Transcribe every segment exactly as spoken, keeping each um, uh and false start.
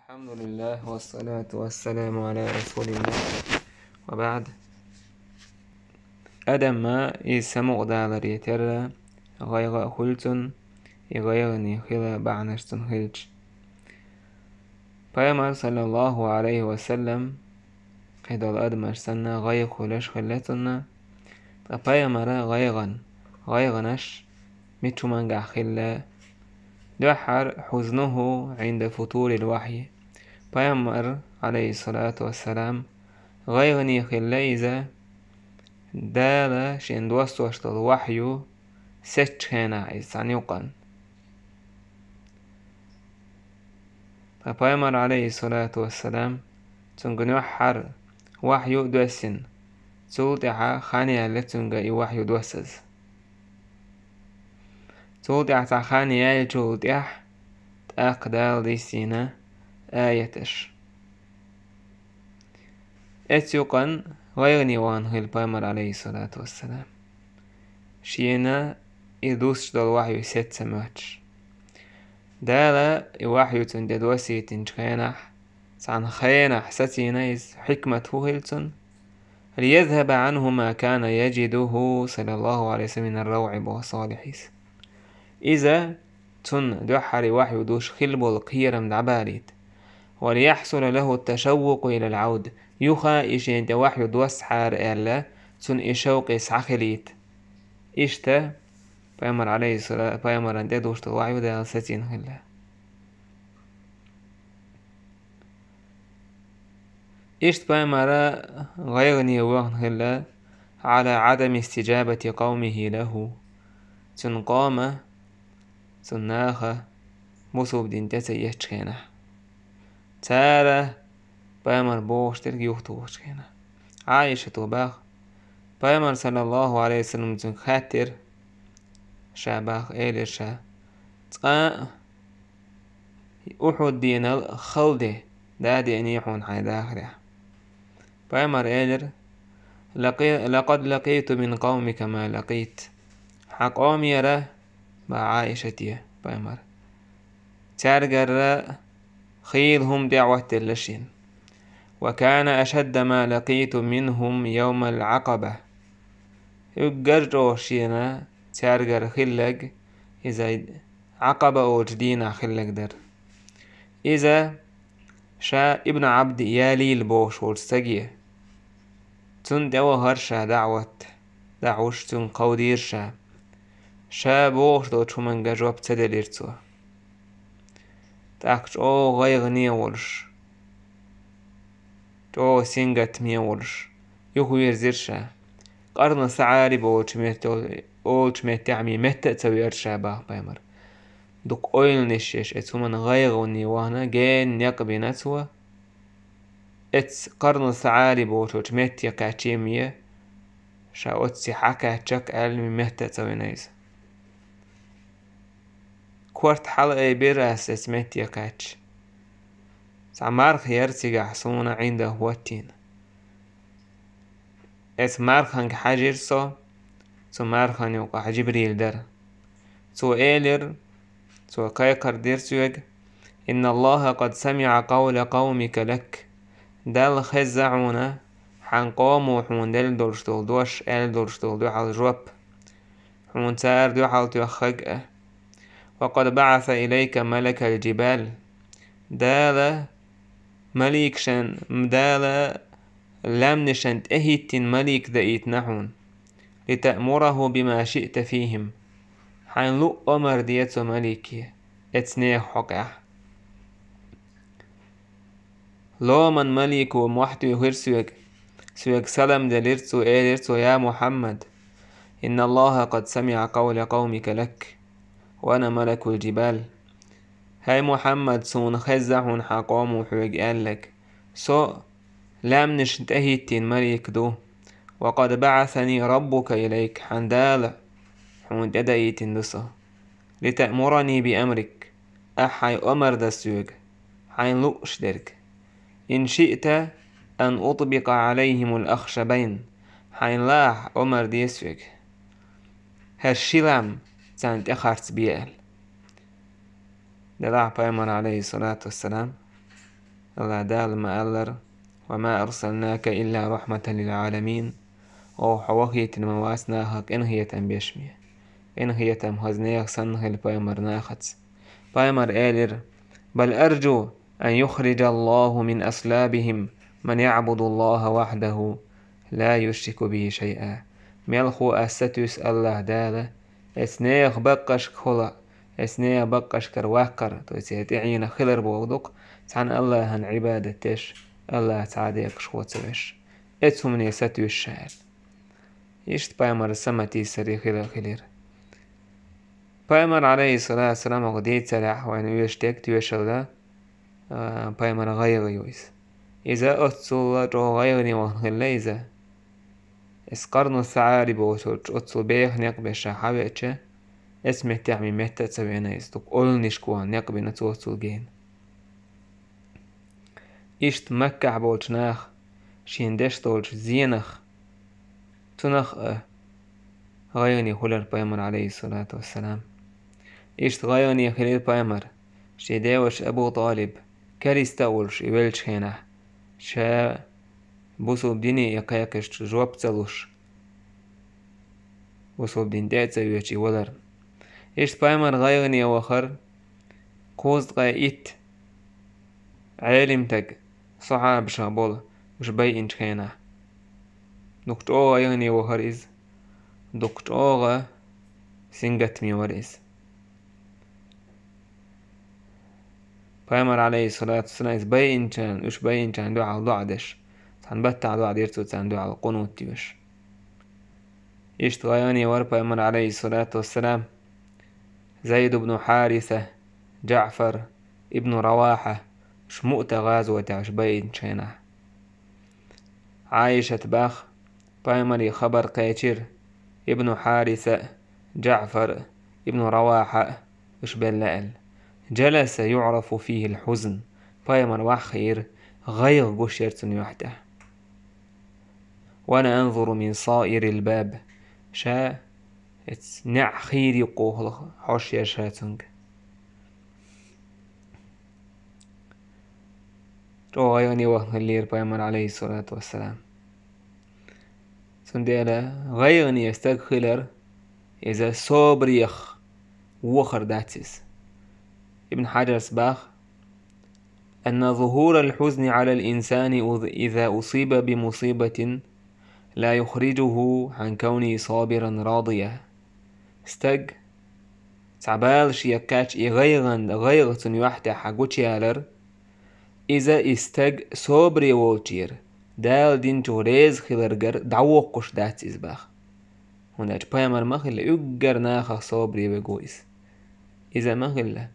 الحمد لله والصلاة والسلام على رسول الله وبعد. Адамна иза самукъадаларе терра гӀайгӀа а хуьлу цунна, и гӀайгӀане хила бахьанаш цунна хилча. Пайхамар, саллаллаху Ӏалайхи ва саллам, кхидолу адамаш санна, гӀайгӀа хуьлуш хилла цунна, ткъа пайхамара гӀайгӀан-, гӀайгӀанаш мича хӀумангахь хилла? Дуьххьара حزنه عند فتور الوحي. Пайхамар, Ӏалайхиссалату вассалам, гӀайгӀане хилла иза, Дала шен доссош долу вахью сецчу хенахь иза цхьана юкъана. Ткъа пайхамар, Ӏалайхиссалату вассалам, цуьнга нуьххьара вахью а доьссина, цул тӀаьхьа хан яьлла цуьнга и вахью доссаза. Цул тӀаьхьа цхьа хан яьллачул тӀаьхьа тӀаккха Дала диссийна аяташ. Эцу юкъана гӀайгӀане вахана хилла пайхамар, Ӏалайхиссалату вассалам, шена и дуссуш долу вахью сецна моьттуш. Дала и вахью цунна тӀе доссийтинчу хенахь, цхьана хенахь сацийна иза, хьикмат хӀун хилла цунна? ليذهب عنه ما كان يجده صلى الله عليه وسلم من الروع والصالح. Иза цунна дуьххьара вахью дуссуш хилла болу кхерам дӀабалийта. وليحصل له التشوق إلى العودة. Юха и шена тӀе вахью доссахьара аьлла, цунна и шовкъ схьахилийта. Иштта пайхамар, Ӏалайхиссала-, пайхамарна тӀе дуссуш долу вахью Дала сацийна хилла. Иштта пайхамар гӀайгӀане вахана хилла على عدم استجابة قومه له. Цуьнан къоман, цуьнан наха бусалба дин тӀе ца эцчу хенахь. Цара пайхамар бохуш дерг юхатухучу хенахь. Ӏайшата боху, пайхамар, саллаллаху Ӏалайхи ва саллам, цуьнга хаьттира, ша боху, элира ша: «Цкъа а Ухьуд дийнал хала де да деана хьуна хьайн дахарехь?» Пайхамар элира: «لقي-، لقد لقيت من قومك ما لقيت». Хьан къомера, боху Ӏайшате, пайхамар, цаьргара хийла хӀума дӀахӀоттаделла шена. «وكان أشد ما لقيت منهم يوم العقبة». Уггар чӀогӀа шена цаьргара хилларг иза Ӏакъаба олучу дийнахь хилларг дара. Иза ша Ибн Ӏабди Ялил бохуш волчу стаге, цунна тӀевахара ша даӀват, дӀахьуш цуьнга кховдийра ша. Ша бохуш долчу хӀуманга жоп ца делира цо. ТӀаккха чӀогӀа гӀайгӀане а волуш, чӀогӀа сингаттаме а волуш, юхавирзира ша. Къарну СаӀари бохучу метте, олучу меттехь а метта а ца веара ша, боху пайхамар. Дукха ойланаш еш, эцу хӀуманна гӀайгӀане вахана, гена некъ бина цо. Эцу Къарну СаӀари бохучу метте кхаьчна ша, оццу хьакхаьчча-кх аьлла, метта а ца вина иза. Корта хьалаайбира ас эцу метте кхаьчча. Цхьа марха яра цигахь суна ӀиндагӀ хӀоттийна. Эцу марханга хьаьжира со, цу мархан юкъахь Жибрил дара. Цо элира, цо кхайкхар дира соьга: «إن الله قد سمع قول قومك لك». Далла хезна хьуна, хьан къомо хьуна делла долуш долу дош, аьлла долуш долу дуьхьал жоп. Хьуна цара дуьхьал тоьхнарг а. «وقد بعث إليك ملك الجبال». Дала маликашан, Дала лаьмнашан тӀехӀиттина малик даийтина хьуна. «لتأمره بما شئت فيهم». Хьайна луъу омар де цу малике, эцу нехан хьокъехь. Ломан малико мохь туьйхира соьга. Соьга салам делира цо, элира цо: «يا محمد، إن الله قد سمع قول قومك لك، وأنا ملك الجبال». «ХӀай Мухьаммад, суна хезна хьуна хьан къомо хьоьга аьлларг. Со лаьмнашна тӀехӀиттийна малик ду. وقد بعثني ربك إليك, хьан Дала хьуна тӀедаийтина ду со. لتأمرني بأمرك, ахь хьайн омар дан соьга, хьайна лууш дерг. إن شئت أن أطبق عليهم الأخشبين, хьайна лаахь омар де соьга, хӀара ши лам царна тӀе харцбе», аьлла. Делахь пайхамар, Ӏалайхиссалату вассалам, АллахӀ Дала ма аллара: «وما أرسلناك إلا رحمة للعالمين». Оха хьо вахийтина ма вац нахах къинхетам беш ме. Къинхетам хаза нехан санна хила пайхамар нахаца. Пайхамар элира: «بل أرجو أن يخرج الله من أصلابهم من يعبد الله وحده لا يشرك به شيئا». Мелхо ас сатуьйсу АллахӀ Дала, эцу нехан баккъашкахула, эцу нехан баккъашкара ваккхар, то есть тӀаьхьенах хилар бохург ду-кх, цхьана АллахӀан Ӏибадат деш, АллахӀ цхьа а декъашхо ца веш. Эцу хӀумане сатуьйсу ша аьлла. Иштта пайхамар саматийсаре хила хилира. Пайхамар, Ӏалайхиссалату вассалам, оха дийцарехь вайна оьшуш дерг тоьшалла, а, пайхамар гӀайгӀа ю иза. Иза оццул чӀогӀа гӀайгӀане вахана хилла иза. Эс Къарну СаӀари бохучу оццул беха некъ беш ша хьавеача, эс меттехь ми метта а ца веана иза, дукха ойланашка вахана некъ бина цо оццул гена. Иштта Маккахь болчу наха шена деш долчу зенах, цунах а гӀайгӀане хуьлура пайхамар, Ӏалайхиссалату вассалам. Иштта гӀайгӀане хилира пайхамар, шен деваша Абу ТӀалиб, кериста а волуш и веллачу хенахь, ша бусулба дине и кхайкхашка жоп ца луш, бусулба дин тӀе а ца оьцуш и валар. Иштта пайхамар гӀайгӀане вахара кхузткъе итт Ӏелимтаг, сахьабашах болу, уьш байинчу хенахь. Дукха чӀогӀа гӀайгӀане вахара иза, дукха чӀогӀа сингаттаме вара иза. Пайхамар, Ӏалайхиссалату вассалам, иза байинчарна, уьш байинчарна дуьхьал доӀа деш, цхьана баттахь доӀа дира цо царна дуьхьал, къунут деш. Иштта гӀайгӀане вара пайхамар, Ӏалайхиссалату вассалам, Зайд ибн Хьариса, ДжаӀфар ибн Равахьа, уьш Муъта гӀазотехь уьш байинчу хенахь. Ӏайшат бах, пайхамаре хабар кхечира, ибн Хьариса а, ДжаӀфар а, ибн Равахьа а уьш белла аьлла. «جلس يعرف فيه الحزن». Пайхамар ваххийра, гӀайгӀа гуш яра цунна юьхь тӀехь. «وأنا أنظر من صائر الباب». Ша эц неӀ хийра юккъехула хьожуш яра ша цуьнга. ЧӀогӀа гӀайгӀане вахана хиллера пайхамар, Ӏалайхиссалату вассалам. Цундела гӀайгӀане стаг хилар, иза собарех вохар дац иза. Ибн Хьаджарс бах: «أن ظهور الحزن على الإنسان إذا أصيب بمصيبة لا يخرجه عن كونه صابرا راضيا». Стаг цхьа бала шега кхаьчча, и гӀайгӀан-, гӀайгӀа цунна юьхь тӀехь гучуялар, иза и стаг собаре волчуьра, Дала динчух реза хиларгара дӀавоккхуш дац иза бах. ХӀунда аьлча пайхамар ма хилла, уггар нахах собаре верг ву иза. Иза ма хилла,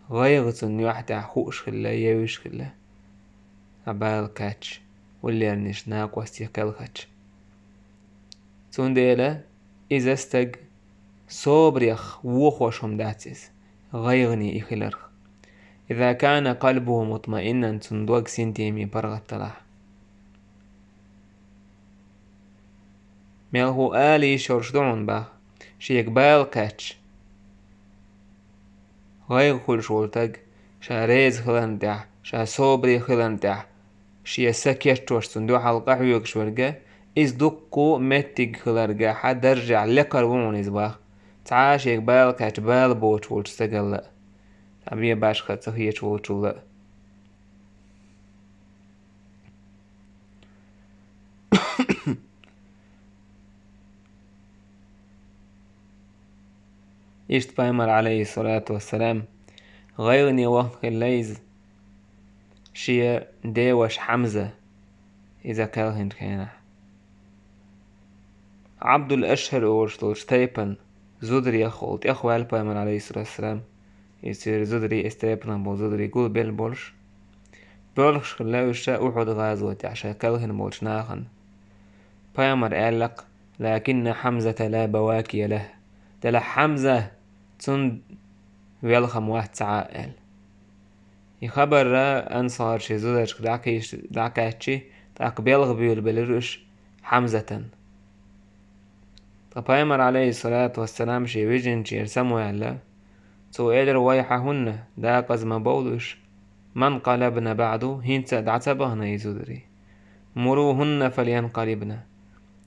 гӀайгӀа цунна юьхь тӀехь хууш хилла, евзаш хилла, а бала кхаьчча, уллернаш накъостий кхелхича. Цундела иза стаг собарех вохош хӀума дац иза, гӀайгӀане и хиларх. «إذا كان قلبه مطمئنا», цуьнан дог синтеме паргӀат далахь. Мелхо ала йиш йолуш ду хьуна бах, шега бала кхаьчча, гӀайгӀа хуьлуш волу стаг, ша реза хиларна тӀехь, ша собаре хиларна тӀехь, шен са кечвеш цунна дуьхьал къахьоьгуш верг, иза дуккха меттиг хиларгахьа даржехь лекхар ву хьуна иза бах, цхьа а шега бала кхаьчча бала боцуш волчу стагалла а, цхьа бен башха ца хеташ волчулла а. Иштта пайхамар, Ӏалайхиссалату вассалам, гӀайгӀане вахана хилла иза, шен деваша Хьамза, иза кхелхинчу хенахь. Ӏабдул-Ашхьар олуш долчу тайпана зударехула тӀехваьлла пайхамар, Ӏалайхиссалату вассалам, иза церан зударий, эс тайпанах болу зударий гулбелла болуш, боьлхуш хилла уьш ша Ухьуд гӀазотехь ша кхелхина болчу нахана. Пайхамар аьлла-кх: «لكن حمزة لا بواكي له». Делахь Хьамза, цунна велхам вац цхьа а аьлла. И хабар ансарш шайн зударшка дӀакхийш-, дӀакхаьччи, тӀаккха белха буьйлабелира уьш Хьамзатан. Ткъа пайхамар, Ӏалайхиссалату вассалам, шен вижинчера самаваьлла, цо элира: «Вайхьа хӀунна, дакъаза ма бовла уьш». ما انقلبن بعد, хӀинца а дӀа ца бахана и зударий. مروهن فلينقلبن,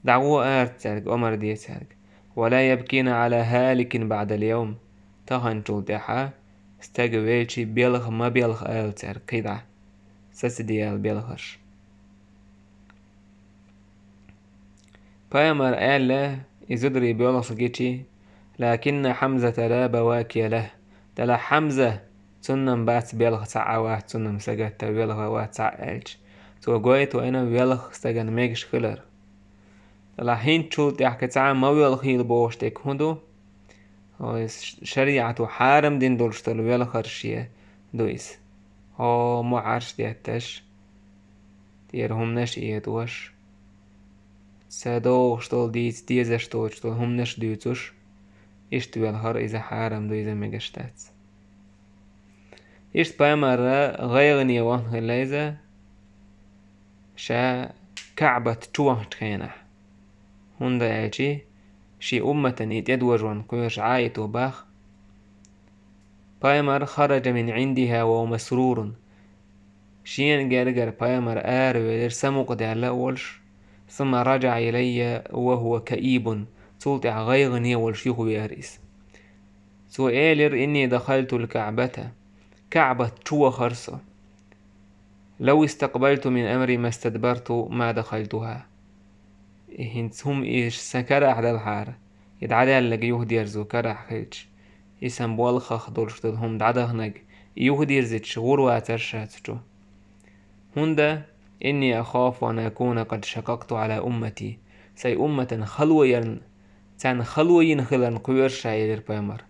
дӀагӀо ара цаьрга, омар де цаьрга. ولا يبكين على هالك بعد اليوم, таханчул тӀаьхьа стаг велча белха ма белха ала цаьрга кхидӀа. Саца де ала белхарш. Пайхамар аьлла, и зударий боьлхуш гичи: لكن حمزة لا بواكي له. Делахь Хьамза, цунна-м бац белха, цхьаъ а вац цунна-м сагатта, велха вац цхьаъ аьлча. Цо гойту вайна велха стагана мегаш хилар. Делахь хӀинцачул тӀаьхьа кхин цхьа а ма воьлхийла бохуш дерг хӀун ду? Ой, ш-, шариӀато хьарам дина долуш долу велхарш е ду иза. Хьо мухьарш детташ, тӀера хӀуманаш а этӀош, ца догӀуш долу дийца дезаш доцуш долу хӀуманаш дуьйцуш, иштта велхар иза хьарам ду, иза мегаш дац. Иштта пайхамара гӀайгӀане вахна хилла иза, ша КаӀбат чу вахчу хенахь. ХӀунда аьлча шен умматан и тӀедожонна кхоьруш Ӏаито бах: Пайхамар خرج من عندها وهو مسرور. Шена гергара пайхамар аравелира самукъадаьлла а волуш, ثم رجع إلي وهو كئيب, цул тӀаьхьа гӀайгӀане а волуш юхавеара иза. Цо элира: إني دخلت الكعبة, КаӀбат чу вахара со. لو استقبلت من أمري ما استدبرت ما دخلتها. И хӀинца хӀума иза сан карахь далахьара, и дӀадаьлларг юхадерзо карахь хилча, и сан болхах долуш долу хӀума дӀадаханарг, и юхадирзича гӀур вацара ша цу чу. ХӀунда: إني أخاف أن أكون قد شققت على أمتي, сайн умматан хало ярна, царна хало йина хиларна кхоьруш ша, элира пайхамар.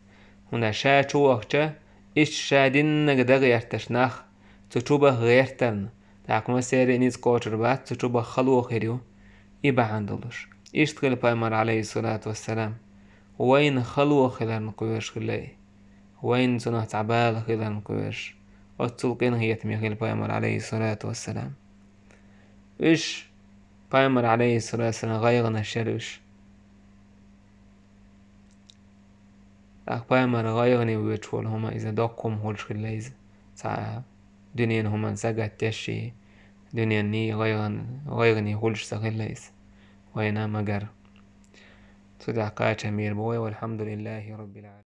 ХӀунда ша чу вахча, иштта ша диннарг дан гӀерташ нах цу чу баха гӀертарна, тӀаккха массеран а ницкъ кхочур бац, цу чу баха хало хир ю, и бахьана долуш. Иштта хилла пайхамар, Ӏалайхиссалату вассалам, вайна хало хиларна кхоьруш хилла и. Вайна цунах цхьа бала хиларна кхоьруш. Оццул къинхетаме хилла пайхамар, Ӏалайхиссалату вассалам. Уьш, пайхамар, Ӏалайхиссалату вассалам, гӀайгӀанаш яра уьш. ТӀаккха пайхамар гӀайгӀане воьдуш волу хӀума иза доккха хӀума хуьлуш хилла иза. Цхьа дуьненан хӀуманна сагатдеш, дуьненний гӀайгӀан-, гӀайгӀане хуьлуш ца хилла иза. Вайна ма-гарра. Цу тӀехь кхача мийра бу вай, валхьамдулиллахӀи раббил Ӏаламин.